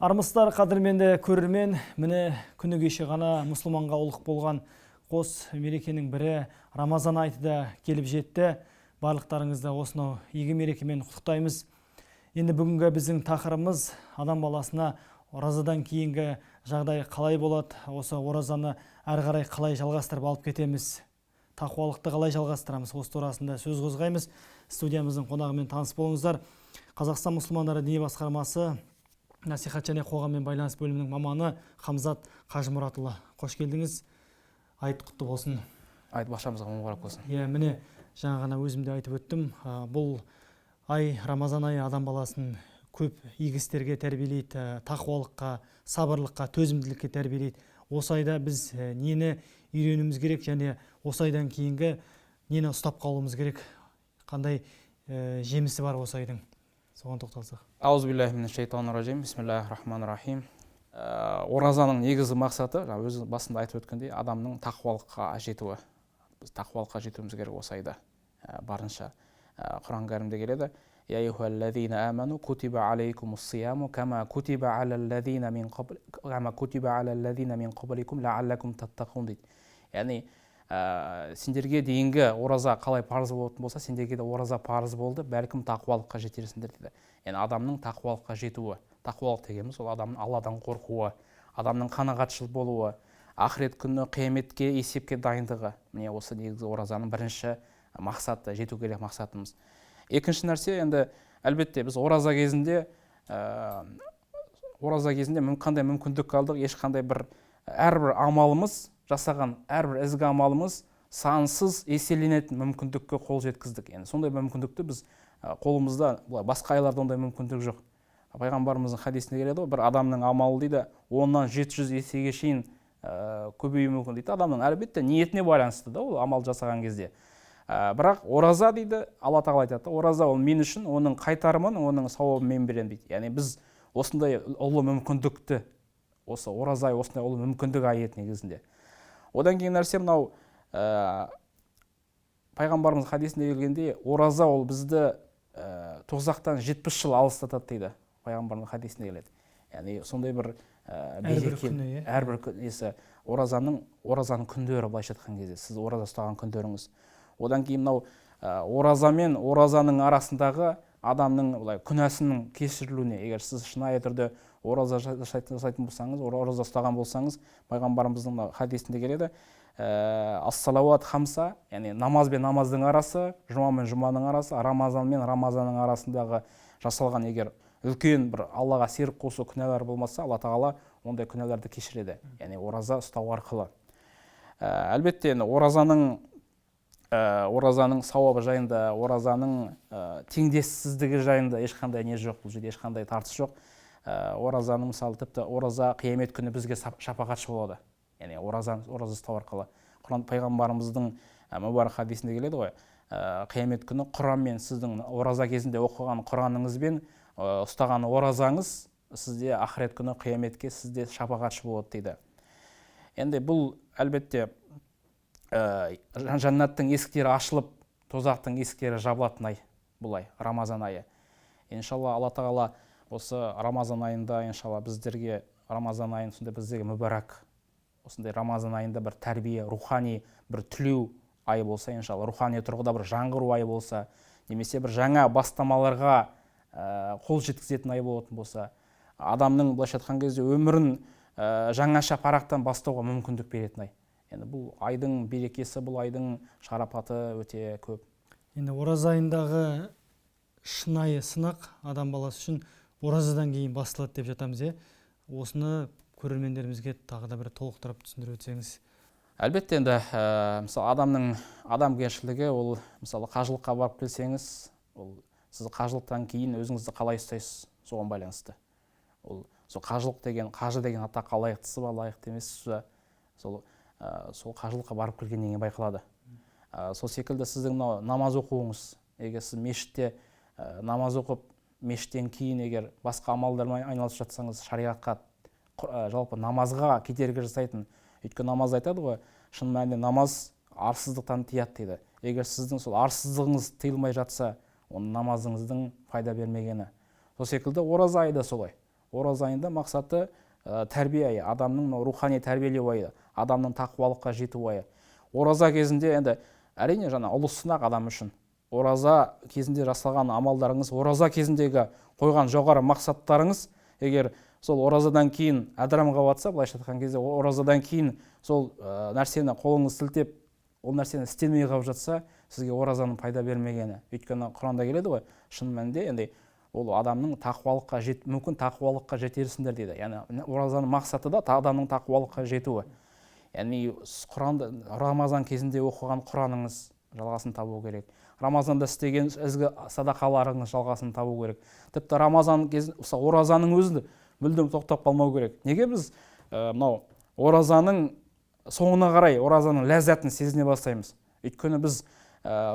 Армысыздар, қадірменді көрермен, міне күні кеше ғана мұсылманға ұлық болған қос мерекенің бірі Рамазан айы да келіп жетті. Барлықтарыңызды осынау игі мерекемен құттықтаймыз. Енді бүгінгі біздің тақырыбымыз адам баласына оразадан кейінгі жағдай қалай болады, осы оразаны әрі қарай қалай жалғастырып алып кетеміз, тақуалықты қалай жалғастырамыз, осы турасында сөз қозғаймыз. Студиямыздың қонағымен таныс болыңыздар. Қазақстан мұсылмандары діни басқармасы насихат және қоғаммен байланыс бөлімінің маманы Хамзат Қажымұратұлы. Қош келдіңіз. Айт құтты болсын. Айт баршамызға мүбәрак болсын. Иә, міне жаңа ғана өзім де айтып өттім. Бұл ай, Рамазан айы адам баласын көп игі істерге тәрбиелейді, тақуалыққа, сабырлыққа, төзімділікке тәрбиелейді. Осы айда біз нені үйренуіміз керек және осы айдан кейінгі нені ұстап қалуымыз керек, қандай жемісі бар осы айдың? Соған тоқталсақ. Аузубиллахи бисмиллахи рахмани рахим. Оразаның негізгі мақсаты, жаңа өзі басында айтып өткендей, адамның тақуалыққа жетуі. Біз тақуалыққа жетуіміз керек осы айда барынша. Құран кәрімде келеді: «Я айюхаллазина аману кутиба алейкумус сияму кама кутиба алаллазина мин қабл кама кутиба алаллазина мин қабликум лааллакум таттақун» дейді. Яғни сендерге дейінгі ораза қалай парыз болатын болса, сендерге де ораза парыз болды, бәлкім тақуалыққа жетерсіңдер дейді. Яғни адамның тақуалыққа жетуі. Тақуалық дегеніміз ол адамның Алладан қорқуы, адамның қанағатшыл болуы, ақырет күні қияметке, есепке дайындығы. Міне, осы негізгі оразаның бірінші мақсаты, жету керек мақсатымыз. Екінші нәрсе, енді әлбетте біз ораза кезінде қандай мүмкіндік алдық? Ешқандай бір әрбір амалымыз, жасаған әрбір ізгі амалымыз сансыз еселенетін мүмкіндікке қол жеткіздік. Енді сондай мүмкіндікті біз қолымызда, былай басқа айларда ондай мүмкіндік жоқ. Пайғамбарымыздың хадисінде келеді ғой, бір адамның амалы дейді 10-нан 700 есеге шейін көбеюі мүмкін дейді. Адамның әлбетте ниетіне байланысты да ол амал жасаған кезде. Бірақ ораза дейді, Алла тағала айтады, ораза ол мен үшін, оның қайтарымын, оның сауабын мен беремін дейді. Яғни біз осындай ұлы мүмкіндікті, осы ораза айы осындай ұлы мүмкіндік айы еді негізінде. Одан кейін нәрсе мынау, пайғамбарымыз хадисінде келгендей, ораза ол бізді тозақтан 70 жыл алыстатады дейді, пайғамбардың хадисінде келеді. Яғни сондай бір әрбір күні, иә? Әрбір күн несі, оразаның күндері, былайша айтқан кезде сіз ораза ұстаған күндеріңіз. Одан кейін мынау ораза мен оразаның арасындағы адамның былай күнәсінің кешірілуіне, егер сіз шынайы түрде ораза жасайтын болсаңыз, ораза ұстаған болсаңыз, пайғамбарымыздың мына хадисінде келеді, ассалауат хамса, яғни намаз бен намаздың арасы, жұма мен жұманың арасы, рамазан мен рамазанның арасындағы жасалған егер үлкен бір Аллаға серік қосу күнәлар болмаса, Алла тағала ондай күнәларды кешіреді, яғни ораза ұстау арқылы. Әлбетте енді оразаның сауабы жайында, оразаның теңдессіздігі жайында ешқандай не жоқ, бұл жерде ешқандай тартыс жоқ. Оразаның мысалы, тіпті ораза қиямет күні бізге шапағатшы болады, яғни ораза ұстау арқылы. Құран, пайғамбарымыздың мүбәрак хадисінде келеді ғой, қиямет күні Құранмен, сіздің ораза кезінде оқыған Құраныңызбен ұстаған оразаңыз сізде ақырет күні қияметке сізде шапағатшы болады дейді. Енді бұл әлбетте жәннаттың есіктері ашылып, тозақтың есіктері жабылатын ай, бұл ай, Рамазан айы. Иншалла, Алла тағала осы Рамазан айында, иншалла, біздерге Рамазан айын сондай біздерге мүбәрак, осындай Рамазан айында бір тәрбие, рухани бір түлеу айы болса, иншалла, рухани тұрғыда бір жаңғыру айы болса, немесе бір жаңа бастамаларға қол жеткізетін ай болатын болса, адамның былайша айтқан кезде өмірін жаңаша парақтан бастауға мүмкіндік беретін ай. Енді бұл айдың берекесі, бұл айдың шарапаты өте көп. Енді ораза айындағы шынайы сынақ адам баласы үшін оразадан кейін басталады деп жатамыз, иә? Осыны көрермендерімізге тағы да бір толықтырып түсіндіріп өтсеңіз. Әлбетте, енді мысалы, адамның адамгершілігі ол, мысалы, қажылыққа барып келсеңіз, ол сіз қажылықтан кейін өзіңізді қалай ұстайсыз, соған байланысты. Ол сол қажылық деген, қажы деген атаққа лайықтысыз ба, лайықты емессіз ба, сол қажылыққа барып келгеннен кейін байқалады. Сол секілді сіздің мынау намаз оқуыңыз, егер сіз мешітте намаз оқып, мешіттен кейін егер басқа амалдармен айналысып жатсаңыз, шариғатқа, жалпы намазға кедергі жасайтын, өйткені намаз айтады ғой, шын мәнінде намаз арсыздықтан тыяды дейді. Егер сіздің сол арсыздығыңыз тыйылмай жатса, оның намазыңыздың пайда бермегені. Сол секілді ораза айы да солай. Ораза айында мақсаты тәрбие айы, адамның рухани тәрбиелеу айы, адамның тақуалыққа жету айы. Ораза кезінде енді әрине жаңа ұлы сынақ адам үшін. Ораза кезінде жасалған амалдарыңыз, ораза кезіндегі қойған жоғары мақсаттарыңыз, егер сол оразадан кейін әдірамға батса, былайша айтқан кезде оразадан кейін сол нәрсені қолыңыз сілтеп, ол нәрсені істемей қалып жатса, сізге оразаның пайда бермегені. Өйткені Құранда келеді ғой, шын мәнінде енді ол адамның тақуалыққа мүмкін тақуалыққа жетерсіңдер дейді. Яғни оразаның мақсаты да адамның тақуалыққа жетуі. Яғни Құранда Рамазан кезінде оқыған Құраныңыз жалғасын табу керек. Рамазанда істеген ізгі садақаларыңыз жалғасын табу керек. Тіпті Рамазан кезінде, мысалы, оразаның өзі мүлдем тоқтап қалмау керек. Неге біз мынау оразаның соңына қарай оразаның ләззатын сезіне бастаймыз? Өйткені біз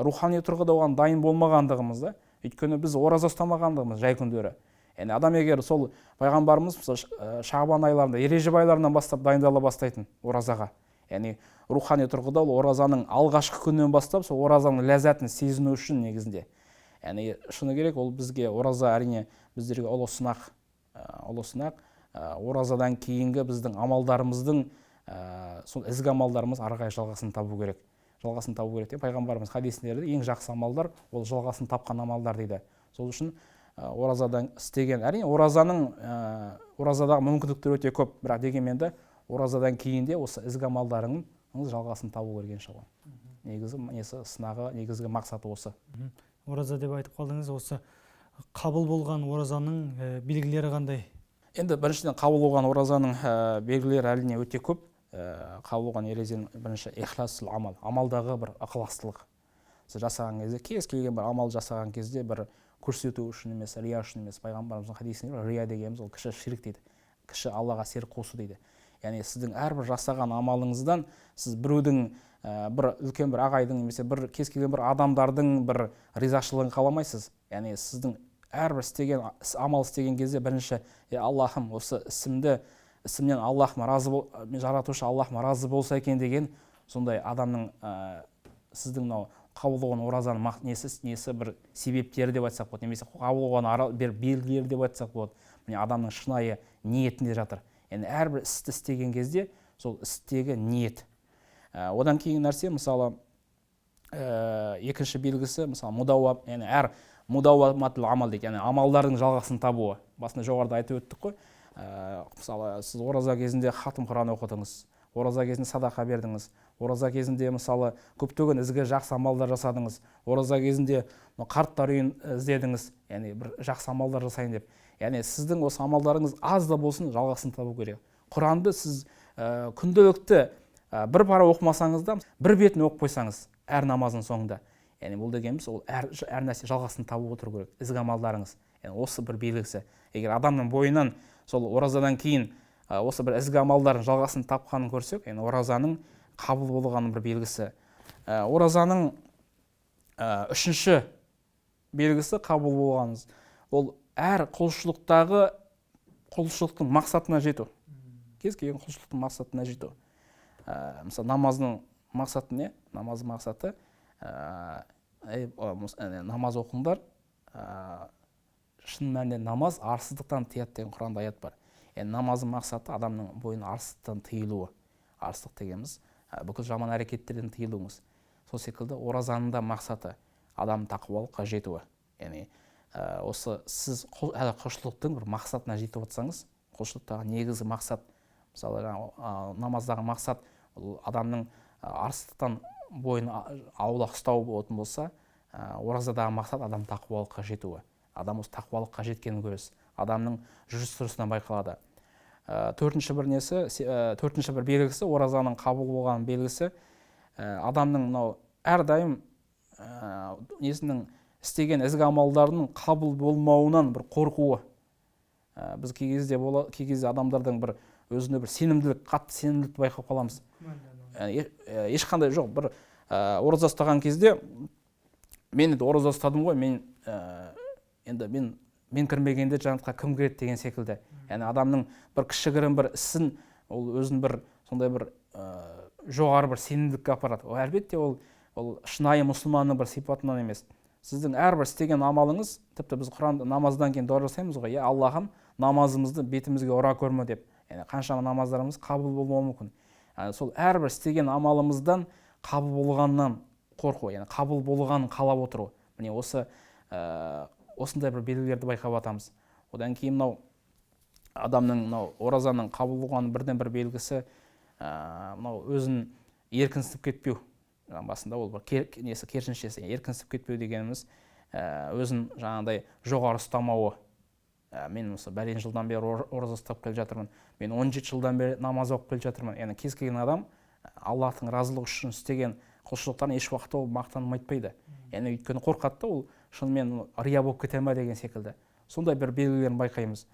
рухани тұрғыда оған дайын болмағандығымыз да, өйткені біз ораза ұстамағандығымыз жай күндері. Яғни адам егер сол пайғамбарымыз мысалы Шағбан айларында, Ережеп айларынан бастап дайындала бастайтын оразаға. Яғни рухани тұрғыда ол оразаның алғашқы күнінен бастап сол оразаның ләззатын сезіну үшін негізінде. Яғни шыны керек, ол бізге ораза әрине біздерге ұлы сынақ, ұлы сынақ. Оразадан кейінгі біздің амалдарымыздың, сол ізгі амалдарымыз ары қарай жалғасын табу керек. Жалғасын табу керек деп пайғамбарымыз хадисінде ең жақсы амалдар ол жалғасын тапқан амалдар дейді. Сол үшін оразадан істеген, әрине оразаның, оразадағы мүмкіндіктер өте көп, бірақ дегенмен де оразадан кейін де осы ізгі амалдарыңыз жалғасын табу керек иншалла. Негізі несі сынағы, негізгі мақсаты осы. Ораза деп айтып қалдыңыз, осы қабыл болған оразаның белгілері қандай? Енді біріншіден қабыл болған оразаның белгілері әрине өте көп. Қабыл болған ереженің бірінші ихласул амал, амалдағы бір ықыластылық. Сіз жасаған кезде, кез келген бір амал жасаған кезде бір көрсету үшін емес, рия үшін емес. Пайғамбарымыздың хадисінде рия дегеніміз ол кіші ширк дейді, кіші Аллаға серік қосу дейді. Яғни сіздің әрбір жасаған амалыңыздан сіз біреудің, бір үлкен бір ағайдың немесе бір кез келген бір адамдардың бір ризашылығын қаламайсыз. Яғни сіздің әрбір істеген амал істеген кезде бірінші Аллахым, осы ісімді, ісімнен Аллахым разы бол, мен жаратушы Аллахым разы болса екен деген сондай адамның, сіздің мынау қабыл болған оразаның несі бір себептері деп айтсақ болады, немесе қабыл болған бір белгілері деп айтсақ болады. Міне адамның шынайы ниетінде жатыр. Яғни әрбір істі істеген кезде сол істегі ниет. Одан кейінгі нәрсе, мысалы, екінші белгісі, мысалы, мудауам, яғни әр мудауаматул амал дейді, яғни амалдардың жалғасын табуы. Басында жоғарыда айтып өттік қой. Мысалы, сіз ораза кезінде хатым Құран оқыдыңыз, ораза кезінде садақа бердіңіз, ораза кезінде мысалы көптеген ізгі жақсы амалдар жасадыңыз, ораза кезінде қарттар үйін іздедіңіз, яғни бір жақсы амалдар жасайын деп. Яғни сіздің осы амалдарыңыз аз да болсын жалғасын табу керек. Құранды сіз күнделікті бір пара оқымасаңыз да, бір бетін оқып қойсаңыз әр намаздың соңында. Яғни бұл дегеніміз ол әр нәрсе жалғасын табып отыру керек, ізгі амалдарыңыз. Яғни осы бір белгісі. Егер адамның бойынан сол оразадан кейін осы бір ізгі амалдардың жалғасын тапқанын көрсек, яғни оразаның қабыл болғанының бір белгісі. Оразаның үшінші белгісі қабыл болғанымыз, ол әр құлшылықтағы құлшылықтың мақсатына жету. Кез келген құлшылықтың мақсатына жету. Мысалы, намаздың мақсаты не? Намаздың мақсаты, намаз оқыңдар, шын мәнінде намаз арсыздықтан тыяды деген Құранда аят бар. Яғни намаздың мақсаты адамның бойын арсыздықтан тыйылуы. Арсыздық дегеніміз бүкіл жаман әрекеттерден тыйылуымыз. Сол секілді оразаның да мақсаты адам тақуалыққа жетуі. Яғни осы сіз құлшылықтың бір мақсатына жетіп отырсаңыз, құлшылықтағы негізгі мақсат, мысалы, намаздағы мақсат ол адамның арсыздықтан бойын аулақ ұстау болатын болса, оразадағы мақсат адам тақуалыққа жетуі. Адам осы тақуалыққа жеткенін көресіз. Адамның жүріс тұрысынан байқалады. Төртінші бір несі, төртінші бір белгісі, оразаның қабыл болған белгісі, адамның мынау әрдайым несінің істеген ізгі амалдарының қабыл болмауынан бір қорқуы. Біз кей кезде кей кезде адамдардың бір өзіне бір сенімділік, қатты сенімділікті байқап қаламыз. Ешқандай жоқ, бір ораза ұстаған кезде мен енді ораза ұстадым ғой, мен енді мен кірмегенде жәннатқа кім кіреді деген секілді. Яғни адамның бір кішігірім бір ісін ол өзін бір сондай бір жоғары бір сенімділікке апарады. Ол әлбетте ол шынайы мұсылманның бір сипатынан емес. Сіздің әрбір істеген амалыңыз, тіпті біз Құран намаздан кейін дұға жасаймыз ғой, я Аллахым, Намазымызды бетімізге ұра көрме деп. Яғни қаншама намаздарымыз қабыл болмауы мүмкін. Сол әрбір істеген амалымыздан қабыл болғаннан қорқу, яғни қабыл болғанын қалап отыру. Міне осы осындай бір белгілерді байқап жатамыз. Одан кейін мынау адамның мынау оразаның қабыл болғанының бірден бір белгісі мынау өзін еркінсіп кетпеу. Басында ол бір несі керісіншесі, еркінсіп кетпеу дегеніміз өзін жаңағыдай жоғары ұстамауы. Мен осы бәлен жылдан бері ораза ұстап келе жатырмын, мен 17 жылдан бері намаз оқып келе жатырмын. Яғни кез келген адам Аллахтың разылығы үшін істеген құлшылықтарын еш уақытта ол мақтанып айтпайды. Яғни өйткені қорқады да, ол шынымен рия болып кете ме деген секілді. Сондай бір белгілерін байқаймыз.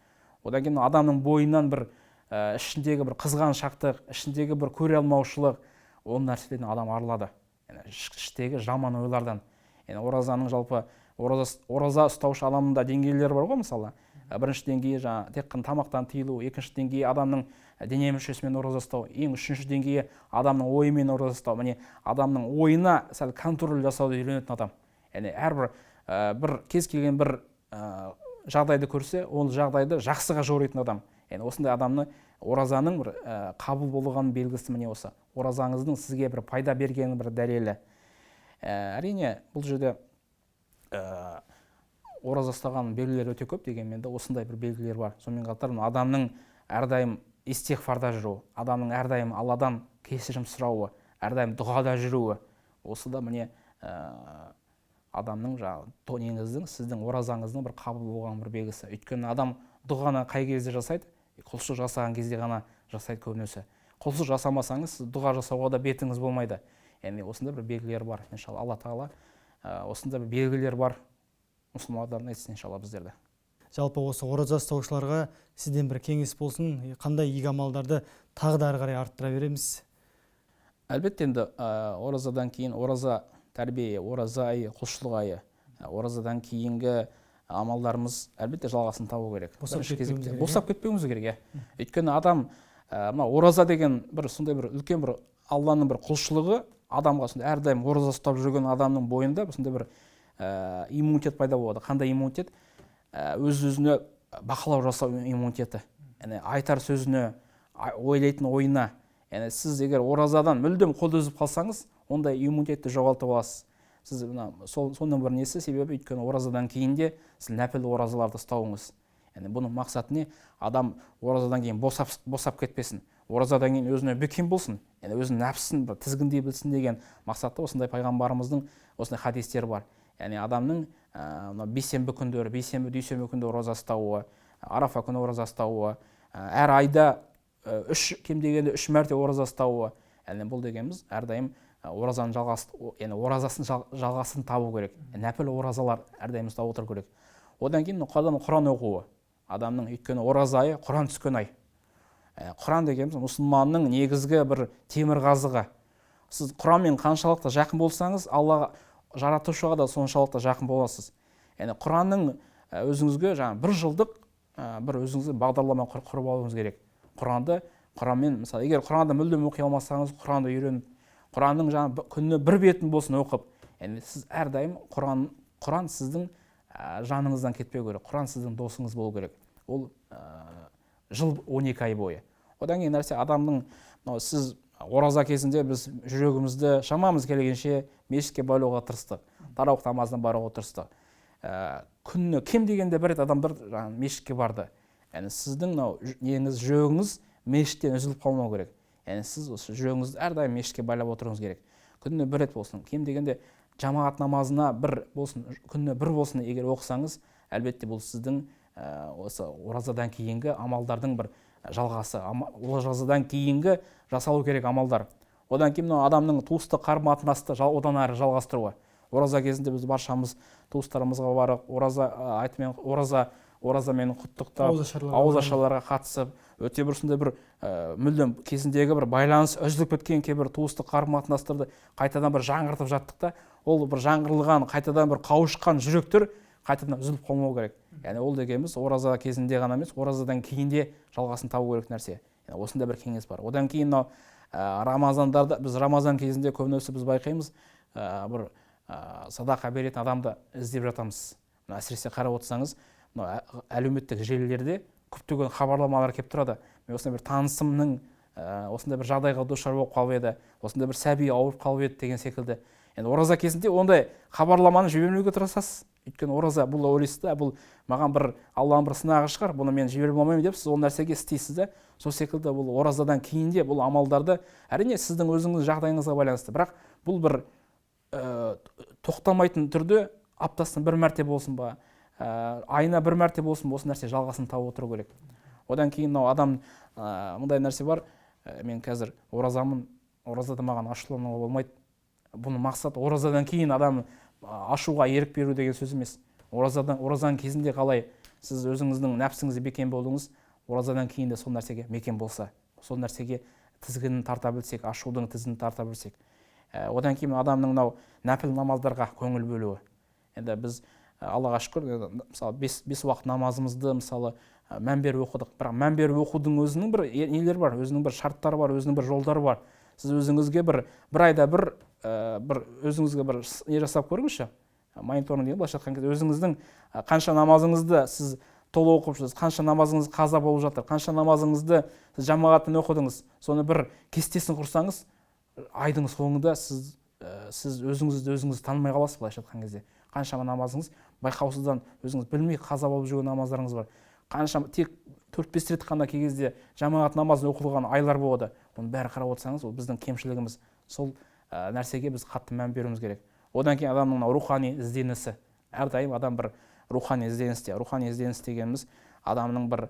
Одан кейін адамның бойынан бір ішіндегі бір қызғаншақтық, ішіндегі бір көре алмаушылық, ол нәрседен адам арылады. Яғни іштегі жаман ойлардан. Яғни оразаның жалпы ораза ұстаушы адамның да деңгейлері бар ғой, мысалы. Бірінші деңгейі жаңа тек қана тамақтан тыйылу, екінші деңгейі адамның дене мүшесімен ораза ұстау, ең үшінші деңгейі адамның ойымен ораза ұстау. Міне адамның ойына сәл контроль жасауды үйренетін адам. Яғни әрбір бір кез келген бір жағдайды көрсе, ол жағдайды жақсыға жоритын адам. Яғни осындай адамны оразаның бір қабыл болған белгісі міне осы. Оразаңыздың сізге бір пайда бергенінің бір дәлелі. Әрине бұл жерде ораза ұстаған белгілер өте көп, дегенмен де осындай бір белгілер бар. Сонымен қатар адамның әрдайым истиғфарда жүруі, адамның әрдайым Алладан кешірім сұрауы, әрдайым дұғада жүруі. Осы да міне адамның жаңағы неңіздің, сіздің оразаңыздың бір қабыл болған бір белгісі. Өйткені адам дұғаны қай кезде жасайды? Құлшылық жасаған кезде ғана жасайды көбінесе. Құлшылық жасамасаңыз, сіз дұға жасауға да бетіңіз болмайды. Яғни осындай бір белгілер бар. Иншалла Алла тағала осындай бір белгілер бар мұсылмандардан етсін иншалла біздерді. Жалпы осы ораза ұстаушыларға сізден бір кеңес болсын, қандай игі амалдарды тағы да ары қарай арттыра береміз? Әлбетте енді оразадан кейін ораза тәрбие, ораза айы, құлшылық айы, оразадан кейінгі амалдарымыз әлбетте жалғасын табу керек. Босап кетпеуіміз керек, босап кетпеуіміз керек, иә. Өйткені адам мына ораза деген бір сондай бір үлкен бір Алланың бір құлшылығы адамға сондай әрдайым ораза ұстап жүрген адамның бойында сондай бір иммунитет пайда болады. Қандай иммунитет? Өз-өзіне бақылау жасау иммунитеті. Яғни айтар сөзіне, ойлайтын ойына. Яғни сіз егер оразадан мүлдем қол үзіп қалсаңыз, ондай иммунитетті жоғалтып аласыз. Сіз мына соның бір несі себебі, өйткені оразадан кейін де сіз нәпіл оразаларды ұстауыңыз. Яғни бұның мақсаты не? Адам оразадан кейін босап кетпесін. Оразадан кейін өзіне бекем болсын. Яғни өзінің нәпсісін бір тізгіндей білсін деген мақсатта осындай пайғамбарымыздың осындай хадистері бар. Яғни адамның мына бейсенбі күндері, бейсенбі, дүйсенбі күндері ораза ұстауы, арафа күні ораза ұстауы, әр айда кем дегенде 3 мәрте ораза ұстауы. Яғни бұл дегеніміз әрдайым оразаның жалғасы, яғни оразасын жалғасын табу керек. Нәпіл оразалар әрдайым ұстап отыру керек. Одан кейін адам Құран оқуы. Адамның өйткені ораза айы Құран түскен ай. Құран дегеніміз мұсылманның негізгі бір темір қазығы. Сіз Құранмен қаншалықты жақын болсаңыз, Аллаға, жаратушыға да соншалықты жақын боласыз. Яғни Құранның өзіңізге жаңа бір жылдық бір өзіңізге бағдарлама құрып алуыңыз керек. Құранды, Құранмен, мысалы, егер Құранды мүлдем оқи алмасаңыз, Құранды үйреніп, Құранның жаңа күніне бір бетін болсын оқып, яғни сіз әрдайым Құран сіздің жаныңыздан кетпеу керек. Құран сіздің досыңыз болу керек. Ол жыл 12 ай бойы. Одан кейін нәрсе адамның, мынау сіз ораза кезінде біз жүрегімізді шамамыз келгенше мешітке байлауға тырыстық, тараух намазына баруға тырыстық. Күніне кем дегенде бір рет адамдар жаңағы мешітке барды. Яғни сіздің мынау неңіз, жүрегіңіз мешіттен үзіліп қалмау керек. Яғни сіз осы жүрегіңізді әрдайым мешітке байлап отыруыңыз керек. Күніне бір рет болсын, кем дегенде жамағат намазына бір болсын, күніне бір болсын егер оқысаңыз, әлбетте бұл сіздің осы оразадан кейінгі амалдардың бір жалғасы, оразадан кейінгі жасалу керек амалдар. Одан кейін мынау адамның туыстық қарым-қатынасты одан әрі жалғастыруы. Ораза кезінде біз баршамыз туыстарымызға барып, ораза айтымен, оразамен құттықтап, ауызашарларға қатысып, өте бір сондай бір мүлдем кезіндегі бір байланыс үзіліп кеткен кейбір туыстық қарым-қатынастарды қайтадан бір жаңғыртып жаттық та, ол бір жаңғырылған, қайтадан бір қауышқан жүректер қайтадан үзіліп қалмау керек. Яғни ол дегеніміз ораза кезінде ғана емес, оразадан кейін де жалғасын табу керек нәрсе. Яғни осындай бір кеңес бар. Одан кейін мынау рамазандарда, біз рамазан кезінде көбінесе біз байқаймыз, бір садақа беретін адамды іздеп жатамыз. Мына әсіресе қарап отырсаңыз, мынау әлеуметтік желілерде Көптеген хабарламалар келіп тұрады. Мен осындай бір танысымның осындай бір жағдайға душар болып қалып еді, осындай бір сәби ауырып қалып еді деген секілді. Енді ораза кезінде ондай хабарламаны жібермеуге тырысасыз. Өйткені ораза бұл ойлайсыз да, бұл маған бір Алланың бір сынағы шығар, бұны мен жіберіп алмаймын деп сіз ол нәрсеге істейсіз да. Сол секілді бұл оразадан кейін де бұл амалдарды әрине сіздің өзіңіздің жағдайыңызға байланысты, бірақ бұл бір тоқтамайтын түрде аптасына бір мәрте болсын ба, айына бір мәрте болсын, осы нәрсе жалғасын тауып отыру керек. Одан кейін мынау адам мындай нәрсе бар, мен қазір оразамын, оразада маған ашулануға болмайды. Бұның мақсаты оразадан кейін адам ашуға ерік беру деген сөз емес. Оразаның кезінде қалай сіз өзіңіздің нәпсіңізге бекем болдыңыз, оразадан кейін де сол нәрсеге мекен болса, сол нәрсеге тізгінін тарта білсек, ашудың тізгінін тарта білсек. Одан кейін адамның мынау нәпіл намаздарға көңіл бөлуі. Енді біз Аллаға шүкір, мысалы бес уақыт намазымызды мысалы мән беріп оқыдық. Бірақ мән беріп оқудың өзінің бір нелері бар, өзінің бір шарттары бар, өзінің бір жолдары бар. Сіз өзіңізге бір айда бір өзіңізге бір не жасап көріңізші, мониторинг деген былайша айтқан кезде өзіңіздің қанша намазыңызды сіз толық оқып жүрсіз, қанша намазыңыз қаза болып жатыр, қанша намазыңызды сіз жамағатпен оқыдыңыз, соны бір кестесін құрсаңыз, айдың соңында сіз өзіңізді өзіңіз танымай қаласыз былайша айтқан кезде. Қаншама намазыңыз байқаусыздан өзіңіз білмей қаза болып жүрген намаздарыңыз бар. Қаншама тек 4-5 рет қана кей кезде жамағат намазын оқылған айлар болады. Оның бәрі қарап отырсаңыз, ол біздің кемшілігіміз. Сол нәрсеге біз қатты мән беруіміз керек. Одан кейін адамның рухани ізденісі. Әрдайым адам бір рухани ізденісте. Рухани ізденіс дегеніміз адамның бір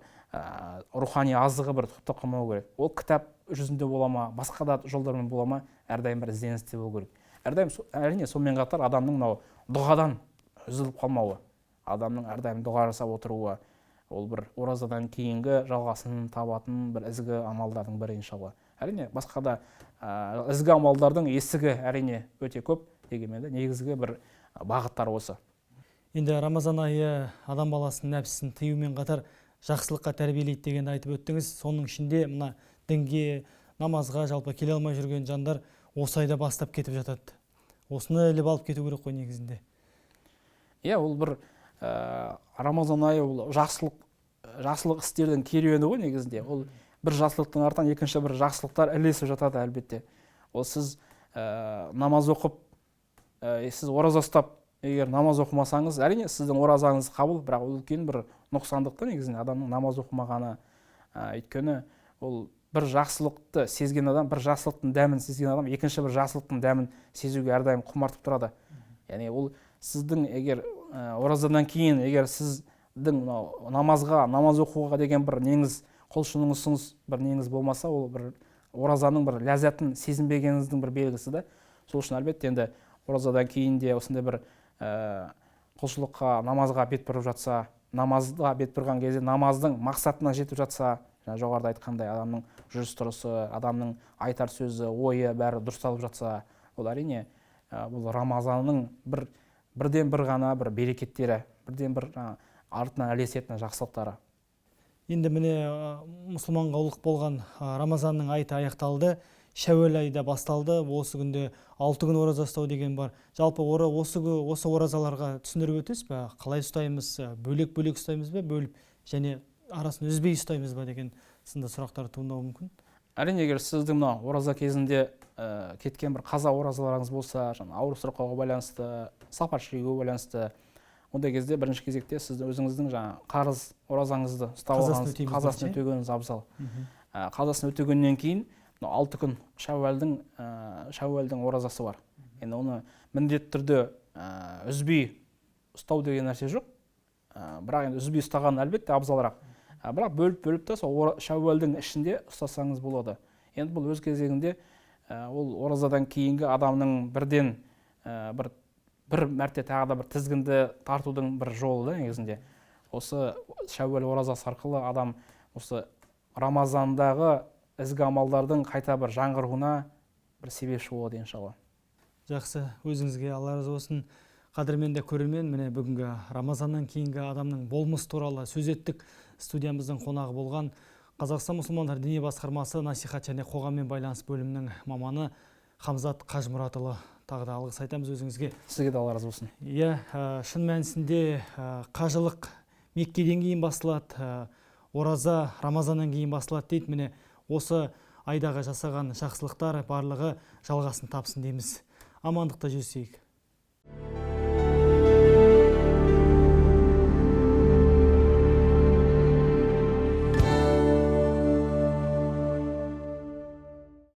рухани азығы бір тоқтап қалмау керек. Ол кітап жүзінде бола ма, басқа да жолдармен бола ма, әрдайым бір ізденісте болу керек. Әрдайым әрине сонымен қатар адамның мынау дұғадан үзіліп қалмауы, адамның әрдайым дұға жасап отыруы, ол бір оразадан кейінгі жалғасын табатын бір ізгі амалдардың бірі иншалла. Әрине басқа да ізгі амалдардың есігі әрине өте көп, дегенмен де негізгі бір бағыттар осы. Енді Рамазан айы адам баласының нәпсісін тыюмен қатар жақсылыққа тәрбиелейді дегенді айтып өттіңіз. Соның ішінде мына дінге, намазға жалпы келе алмай жүрген жандар осы айда бастап кетіп жатады. Осыны іліп алып кету керек қой негізінде. Иә, ол бір Рамазан айы ол жақсылық істердің керуені ғой негізінде. Ол бір жақсылықтың артынан екінші бір жақсылықтар ілесіп жатады әлбетте. Ол сіз намаз оқып, сіз ораза ұстап, егер намаз оқымасаңыз, әрине сіздің оразаңыз қабыл, бірақ ол үлкен бір нұқсандық та негізінде адамның намаз оқымағаны. Өйткені ол бір жақсылықты сезген адам, бір жақсылықтың дәмін сезген адам екінші бір жақсылықтың дәмін сезуге әрдайым құмартып тұрады. Яғни ол сіздің егер оразадан кейін егер сіздің намазға, намаз оқуға деген бір неңіз, құлшынысыңыз бір неңіз болмаса, ол бір оразаның бір ләззатын сезінбегеніңіздің бір белгісі да. Сол үшін әлбетте енді оразадан кейін де осындай бір құлшылыққа, намазға бет бұрып жатса, намазға бет бұрған кезде намаздың мақсатына жетіп жатса, жаңа жоғарыда айтқандай адамның жүріс тұрысы, адамның айтар сөзі, ойы бәрі дұрысталып жатса, ол әрине бұл Рамазанның бірден бір ғана бір берекеттері, бірден бір артынан ілесетін жақсылықтары. Енді міне мұсылманға ұлық болған Рамазанның айты аяқталды, Шәуәл айы да басталды. Осы күнде 6 күн ораза ұстау деген бар. Жалпы осы оразаларға түсіндіріп өтесіз бе? Қалай ұстаймыз? Бөлек-бөлек ұстаймыз ба? Бөліп және арасын үзбей ұстаймыз ба деген сынды сұрақтар туындауы мүмкін. Әрине, егер сіздің мына ораза кезінде кеткен бір қаза оразаларыңыз болса, жаңа ауыр сырқауға байланысты, сапар шегуге байланысты, ондай кезде бірінші кезекте сіз өзіңіздің жаңа қарыз оразаңызды ұстап алғаныңыз, қазасын өтегеніңіз абзал. Қазасын өтегеннен кейін 6 күн шәуәлдің оразасы бар. Енді оны міндетті түрде үзбей ұстау деген нәрсе жоқ. Бірақ енді үзбей ұстаған әлбетте абзалырақ. Бірақ бөліп-бөліп та сол шәуәлдің ішінде ұстасаңыз болады. Енді бұл өз кезегінде ол оразадан кейінгі адамның бірден бір мәрте тағы да бір тізгінді тартудың бір жолы да негізінде. Осы шәуәл оразасы арқылы адам осы Рамазандағы ізгі амалдардың қайта бір жаңғыруына бір себепші болады иншалла. Жақсы, өзіңізге Алла разы болсын. Қадірменді көрермен, міне бүгінгі Рамазаннан кейінгі адамның болмысы туралы сөз еттік. Студиямыздың қонағы болған Қазақстан мұсылмандар діни басқармасы насихат және қоғаммен байланыс бөлімінің маманы Хамзат Қажымұратұлы. Тағы да алғыс айтамыз өзіңізге. Сізге де Алла разы болсын. Иә, шын мәнісінде қажылық Меккеден кейін басталады. Ораза Рамазаннан кейін басылады дейді. Міне, осы айдағы жасаған жақсылықтар барлығы жалғасын тапсын дейміз. Амандықта жүздесейік.